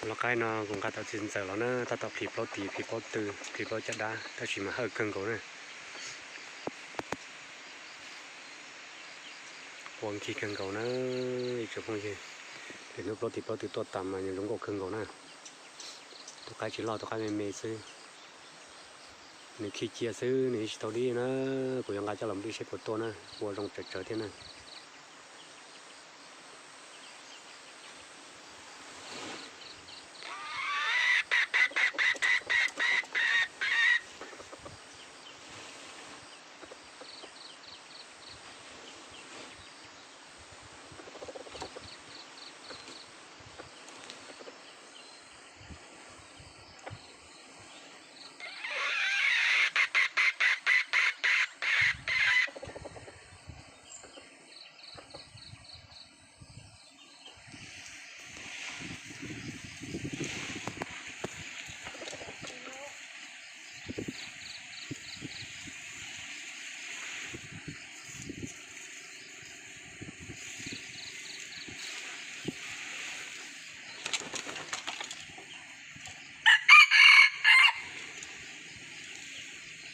Lub qaib no kuv nqa tau txiv ntxawm los na, tab tom plhis plaub tis, plhis plaub tw, plhis plaub caj dab, tab sis mas hawj kawg nkaus na. Ua nkig kawg nkaus na ib tsoom phooj ywg. Lwm hnub plaub tis plaub tw tuaj tas mas nws zoo nkauj kawg nkaus na. Tus qaib tsis loj, tus qaib me me xwb. Nws khij cia xwb, nws tsis tau dib na. Kuv yuav nqa coj los dib seb puas tuaj na, ua zoo tsawv tsawv thiab na.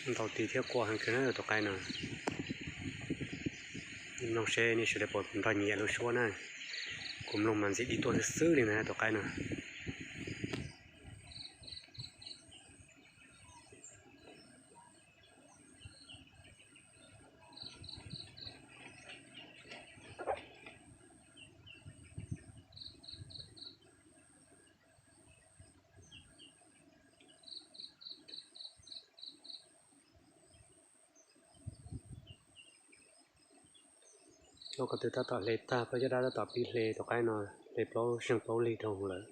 Ntau tis thiab quaj heev kawg na tus qaib no. Mloog seb nej sawv daws puas nrog nyiam lub suab na. Kuv mloog mas ntxim dib tuaj xwb xwb li na tus qaib no. Plaub ko tw tab tom hle tag, plaub caj dab tab tom pib hle, tus qaib no hle plaub zeeg plaub lig dhau lawm.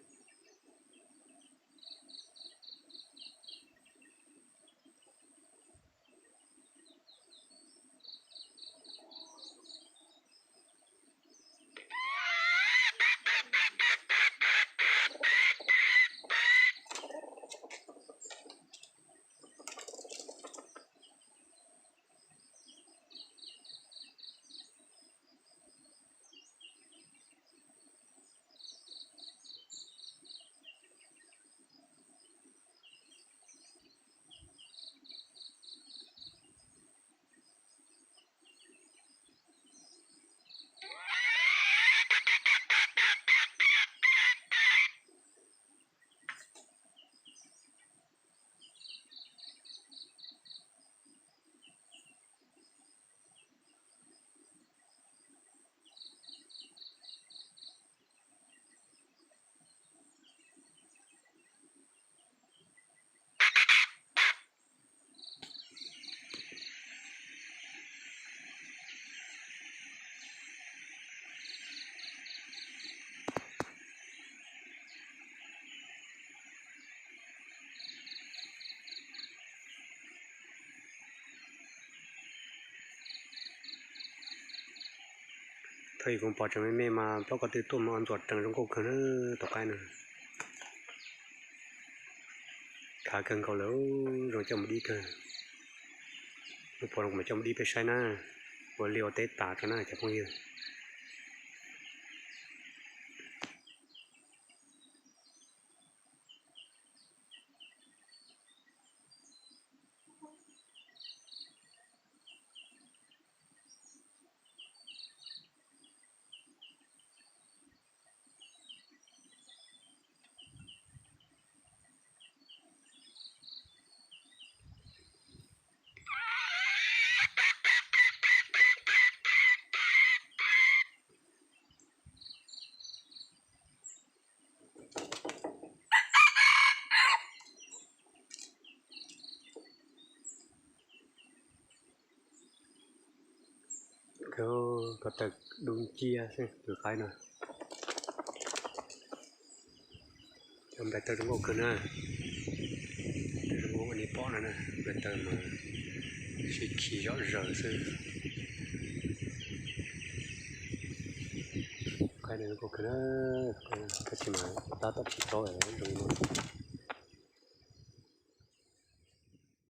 Thaum ub kuv pom tseem me me mas plaub ko tw tuaj mas ua ntxuam rees zoo nkauj kawg na tus qaib no. Khav kawg nkaus lawm, zoo coj mus dib kawg. Mus pom zoo mas coj mus dib peb saib na, ua liaj ua teb tas tso na cov phooj ywg. Ko taw dub nciab xwb tus qaib no. Cov nplaim taw zoo nkauj kawg na. Zoo nkauj ua nej pom no na, nplaim taw mas sib khi zom zaws xwb. Qaib no zoo nkauj kawg na, tab sis mas tab tom tsis tau zoo no.